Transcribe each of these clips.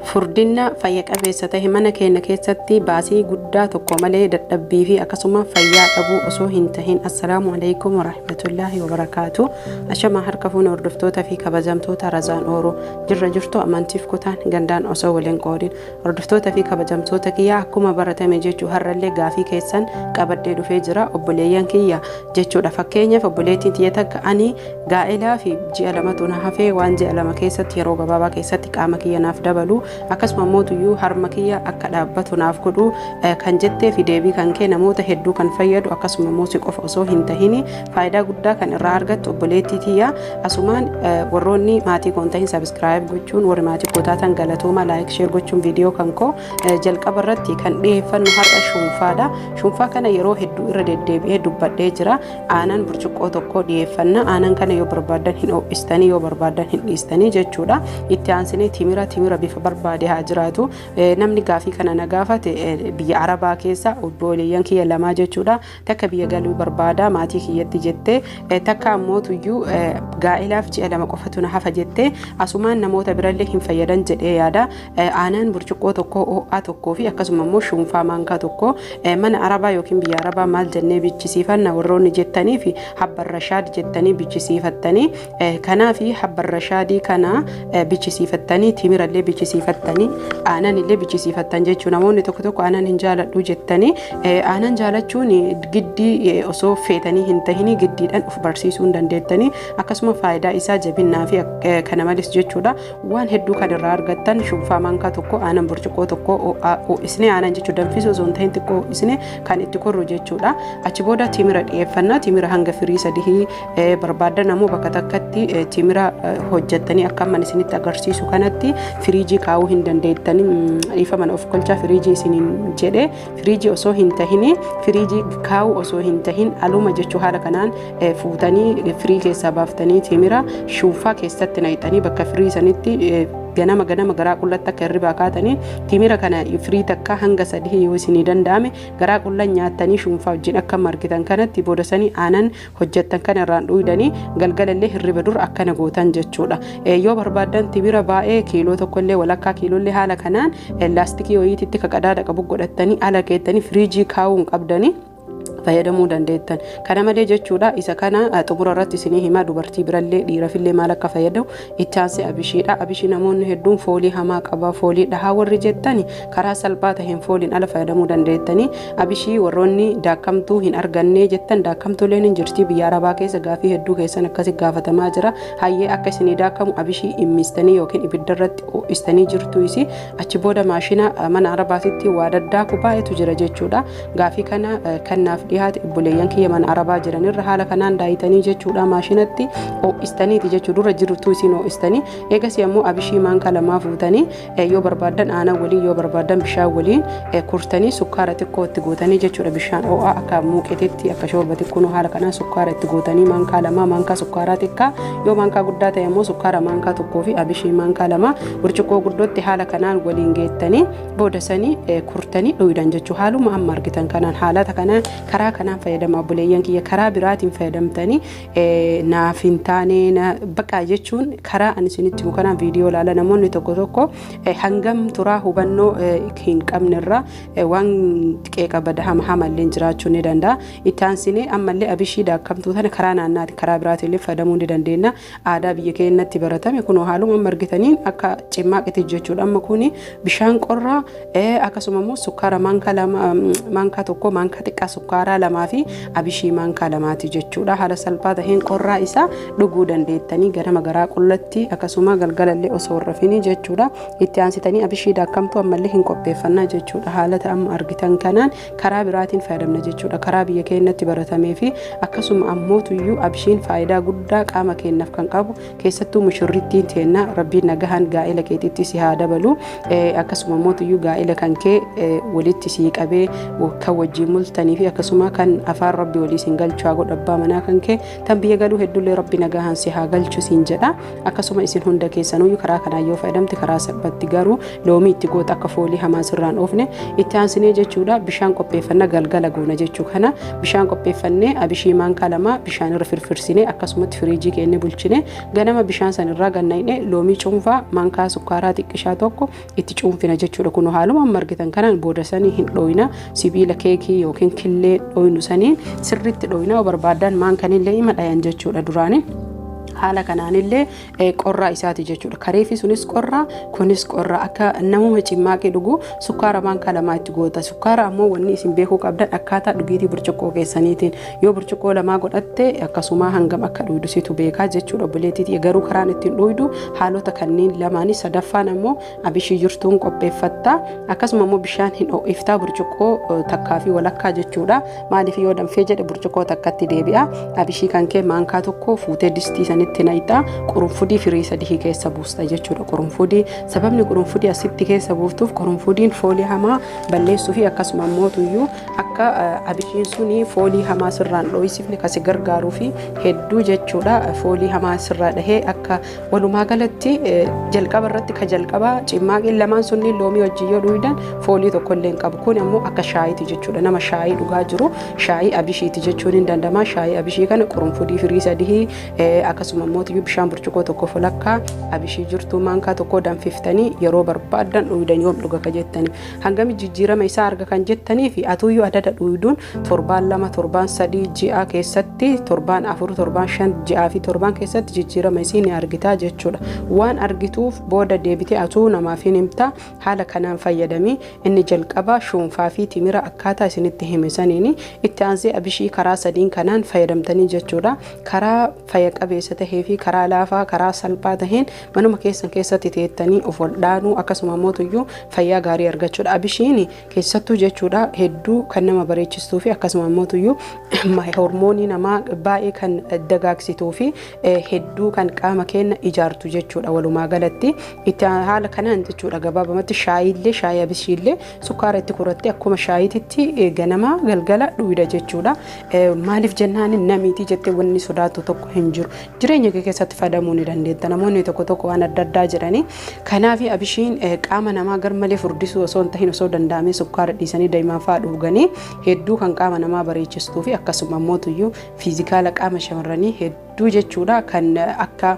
Furdina fayya qabeessa tahe mana keenya keessatti baasii guddaa tokko malee dadhabbii fi akkasuma fayyaa dhabuu osoo hin tahin. Assalaamu alaikum warahmatullaahi wabarakaatu. Ashamaa harka fuune hordoftoota fi kabajamtoota Razaan Ooroo jirra jirtu amantiif kutaan gandaan osoo waliin qoodin. Hordoftoota fi kabajamtoota kiyya, akkuma baratame jechuu har'allee gaafii keessan qabadhee dhufee jira, obboleeyyan kiyya jechuudha. Fakkeenyaaf, obboleettiin tiyya takka ani gaa'elaa fi ji'a 2tu na hafee, waan ji'a 2 keessatti yeroo gabaabaa keessatti qaama kiyya naaf dabalu, akkasuma mootuyyuu harma kiyya akka dhaabbatu naaf godhu kan jettee fi deebii kan kee namoota hedduu kan fayyadu, akkasuma immoo si qofa osoo hin tahini faayidaa guddaa kan irraa argattu, obboleettii tiyya. Asumaan warroonni maatii koo hin tahin subscribe gochuun, warri maatii koo taatan galatooma, like, share gochuun viidiyoo kan koo jalqaba irratti kan dhiyeeffannu har'a shuunfaadha. Shuunfaa kana yeroo hedduu irra deddeebi'ee dubbadhee jira. Aanan burcuqqoo tokko dhiyeeffanna. Aanan kana yoo barbaadan hin ho'istanii, yoo barbaadan hin dhiistanii jechuudha. Itti aansinee timira, timira bifa barbaade haa jiraatu. Namni gaafii kana na gaafate biyya Arabaa keessa obboleeyyan kiyya lamaa jechuudha. Takka biyya galuu barbaada maatii kiyyatti jettee, takka ammoo tuyyuu gaa'elaaf ji'a 2 qofatu na hafa jettee, asumaan namoota birallee hin fayyadan jedhee yaada. Aanan burcuqqoo tokko ho'aa tokkoo fi akkasuma immoo shuunfaa maankaa tokko, mana Arabaa yookiin biyya Arabaa maal jennee bichisiifanna warroonni jettanii fi habbarrashaad jettanii bichisiifattanii. Kanaaf habbarrashaadii kana bichisiifattanii, timirallee bichisiifattanii, aanan illee bichisiifattan jechuu. Namoonni tokko tokko aanan hin jaaladhu jettanii, aanan jaalachuun giddii osoo feetanii hin tahini giddiidhaan of barsiisuu hin dandeettanii. Akkasuma faayidaa isaa jabinnaa fi kana malees jechuudha waan hedduu kan irraa argattan. Shuunfaa maankaa tokko, aanan burcuqqoo tokko ho'isnee, aanan jechuun danfisuu osoo hin tahin xiqqoo ho'isnee kan itti korru jechuudha. Achi booda timira dhiyeeffannaa. Timira hanga firii sadii barbaadan ammoo bakka takkatti timira hojjettanii akka amman isinitti agarsiisu kanatti firiijii kaa'uu hin dandeettanii. Dhiifama, of kolchaa, firiijii isiniin jedhe. Firiijii osoo hin tahini, firiijii kaa'uu osoo hin tahin, aluma jechuu haala kanaan fuutanii firii keessaa baaftanii timira shuunfaa keessatti naqxanii bakka firii sanitti ganama ganama garaa qullatti akka hirribaa kaatanii timira kana firii takka hanga sadii yoo isinii danda'ame garaa qullan nyaattanii shuunfaa wajjin akka margitan kanatti booda sanii aanan hojjettan kana irraan dhuydanii galgalallee hirriba dura akkana gootan jechuudha. Yoo barbaaddan timira baay'ee kiiloo tokkollee, walakkaa kiiloollee haala kanaan laastikii wayiititti ka qadaada qabu godhattanii ala keettanii firiijii kaa'uu hin qabdanii fayyadamuu dandeettan. Kana malee jechuudha, isa kana xumura irratti isinii hima, dubartii birallee dhiirafillee maal akka fayyadamu. Itti aansee abishiidha. Abishii namoonni hedduun foolii hamaa qaba, foolii dhahaa warri jettani karaa salphaa taheen fooliin ala fayyadamuu dandeettanii. Abishii warroonni daakkamtuu hin arganne jettan, daakkamtuuleen hin jirti biyya Arabaa keessa, gaafii hedduu keessan akkasi gaafatamaa jira. Hayyee, akka isinii daakkamu abishii immistanii yookiin ibidda irratti ho'istanii jirtu isi achi booda maashina mana Arabaatitti waa daddaaku baay'eetu jira jechuudha. Gaafii kana kannaaf dhiyaate obboleeyyan kiyya mana Arabaa jiranirra haala kanaan daayitanii jechuudha, maashinatti ho'istaniiti jechuu, dura jirtu isin ho'istanii. Eegasii ammoo abishii maankaa lamaa fuutanii yoo barbaaddan aanan waliin, yoo barbaaddan bishaan waliin kurtanii sukkaara xiqqoo itti gootanii jechuudha. Bishaan ho'aa akka muuqeetitti, akka shoorbati kunuu haala kanaan sukkaara itti gootanii, maankaa 2, maankaa sukkaaraa xiqqaa, yoo maankaa guddaa ta'e ammoo sukkaara maankaa tokkoo fi abishii maankaa 2 burcuqqoo guddootti haala kanaan waliin geettanii booda sanii kurtanii dhuydan jechuu, haaluma amma argitan kanaan. Haalata kanaan karaa kanaan fayyadama, obboleeyyan kiyya. Karaa biraatiin fayyadamtanii naaf hin taane baqa jechuun karaa ani isinitti himu kanaan viidiyoo ilaala. Namoonni tokko tokko hangam turaa hubannoo hin qabnerra waan qeeqa bada hama hamallee jiraachuu ni danda'a. Itti aansinee ammallee abishii daakkamtuu tana karaa naannaati, karaa biraatiin illee fayyadamuu ni dandeenya. Aadaa biyya keenyatti baratame kunoo haaluma amma argitaniin akka cimmaaqiti jechuudha. Amma kuni bishaan qorraa, akkasuma immoo sukkaara maankaa 2, maankaa tokko, maankaa xiqqaa sukkaaraa lamaa fi abishii maankaa lamaati jechuudha. Haala salphaa taheen qorraa isaa dhuguu dandeettanii ganama garaa qullatti, akkasuma galgalallee osoo hin rafinii jechuudha. Itti aansitanii abishii daakkamtuu ammallee hin qopheeffannaa jechuudha. Haalata amma argitan kanaan karaa biraatiin fayyadamna jechuudha. Karaa biyya keenyatti baratamee fi akkasuma ammoo tuyyuu abishiin faayidaa guddaa qaama keenyaaf kan qabu, keessattuu mushurrittiin teenna Rabbiin nagahan gaa'ela keetitti si haa dabalu, akkasuma ammoo tuyyuu gaa'ela kan kee walitti sii qabee kan wajjin multanii fi akkasuma Akkasuma kan afaan Rabbi walii isin galchu haa godhu abbaa manaa kan kee tan biyya galuu hedduullee Rabbi nagahaan si haa galchu siin jedha. Akkasuma isin hunda keessanuyyuu karaa kanaan yoo fayyadamte karaa salphatti garuu loomii itti goota akka foolii hamaa sirraan oofne. Itti aansinee jechuudha bishaan qopheeffanna, galgala goona jechuu kana. Bishaan qopheeffannee abishii maankaa 2 bishaan irra firfirsinee akkasumatti firiijii keenne bulchine, ganama bishaan san irraa gannayne loomii cuunfaa maankaa sukkaaraa xiqqishaa tokko itti cuunfina jechuudha. Kun haaluma amma argitan kanaan booda sanii hin dhooyna, sibiila keekii yookiin killee dhooynu saniin sirriitti dhooyna. Yoo barbaadan maankanillee ima dhayan jechuudha duraanii. Haala kanaanillee qorraa isaati jechuudha. Kareefi sunis qorraa, kunis qorraa. Akka namuma cimmaaqii dhugu sukkaara maankaa 2 itti goota. Sukkaara ammoo wanni isin beekuu qabdan akkaataa dhugiitii burcuqqoo keessaniitiin. Yoo burcuqqoo 2 godhatte akkasuma hangam akka dhugdu situ beekaa jechuudha, obboleettiitii. Garuu karaan ittiin dhugdu haalota kanneen lamaanii. Sadaffaan ammoo abishii jirtuun qopheeffatta. Akkasuma immoo bishaan hin ho'iftaa burcuqqoo 1 fi walakkaa jechuudha. Maaliif yoo danfee jedhe burcuqqoo takkatti deebi'a. Abishii kan kee maankaa 1 fuutee distii sanitti naqxa. Qurunfudii firii 3 keessa buusta jechuudha. Qurunfudii, sababni qurunfudii asitti keessa buuftuuf, qurunfudiin foolii hamaa balleessuu fi akkasuma immoo tuyyuu akka abishiin suni foolii hamaa sirraan dhooysifne kasi gargaaruu fi hedduu jechuudha. Foolii hamaa sirraa dhahee akka walumaa galatti jalqaba irratti ka jalqabaa cimmaaqiin lamaan sunniin loomii wajjin yoo dhugdan foolii tokko illee hin qabu. Kun ammoo akka shaayiiti jechuudha. Nama shaayii dhugaa jiru shaayii abishiiti jechuun hin danda'ama. Shaayii abishii kana qurunfudii firii 3, akkasuma immoo tuyyuu bishaan burcuqqoo 1 walakkaa, abishii jirtuu maankaa 1 danfiftanii yeroo barbaaddan dhugdan. Yoom dhuga ka jettanii, hangami jijjiirama isaa arga kan jettanii fi atuyyuu adada dhugduun torbaan 2, torbaan 3, ji'a keessatti torbaan 4, torbaan 5, ji'aa fi torbaan keessatti jijjiirama isii ni argitaa jechuudha. Waan argituuf booda deebitee atuu namaaf hin himta. Haala kanaan fayyadamii. Inni jalqabaa shuunfaa fi timira akkaataa isinitti hime saniini, itti aansee abishii karaa sadiin kanaan fayyadamtanii jechuudha. Karaa fayya qabeessa tahee fi karaa laafaa, karaa salphaa taheen manuma keessan keessatti teettanii of waldhaanuu, akkasuma immoo tuyyuu fayyaa gaarii argachuudha. Abishiin keessattuu jechuudha hedduu kan nama bareechistuu fi akkasuma immoo tuyyuu hormoonii namaa baay'ee kan dagaagsituu fi hedduu kan qaama keenya ijaartu jechuudha walumaa galatti. Itti haala kanaan jechuudha gabaabamatti shaayiillee, shaayii abishiillee sukkaara itti kurattee akkuma shaayiititti ganama galgala dhugda jechuudha. Maaliif jennaan namiitii jettee wanni sodaattu tokko hin jiru. Jireenya kee keessatti fayyadamuu ni dandeetta. Namoonni tokko tokko waan adda addaa jedhanii. Kanaaf abishiin qaama namaa garmalee furdisuu osoo hin tahin, osoo danda'amee sukkaara dhiisanii daa'imaan fa'aa dhuganii hedduu kan qaama namaa bareechistuu fi akkasuma immoo tuyyuu fiizikaala qaama shamarranii hedduu jechuudha kan akka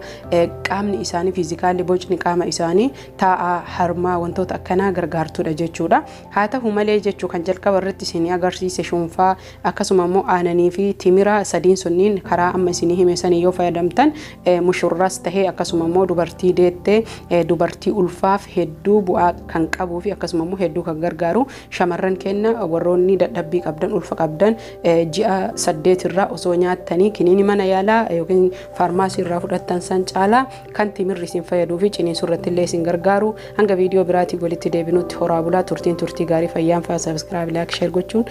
qaamni isaanii fiizikaalli bocni qaama isaanii taa'aa harmaa wantoota akkanaa gargaartudha jechuudha. Haa ta'u malee jechuu kan jalqaba irratti isinii agarsiise shuunfaa, akkasuma immoo aananii fi timira sadiin sunniin karaa amma isinii hime sanii yoo fayyadamtan mushurras tahee akkasuma immoo dubartii deettee, dubartii ulfaaf hedduu bu'aa kan qabuu fi akkasuma immoo hedduu kan gargaaru. Shamarran kenna warroonni dadhabbii qabdan, ulfa qabdan, ji'a 8 irraa osoo nyaattanii kiniini mana yaalaa yookiin faarmaasii irraa fudhattan san caalaa kan timirri isin fayyaduu fi ciniinsuu irratti illee isin gargaaru. Hanga viidiyoo biraatiin walitti deebinutti horaa bulaa, turtiin turtii gaarii, fayyaan fa'aa. Subscribe, like, share gochuun.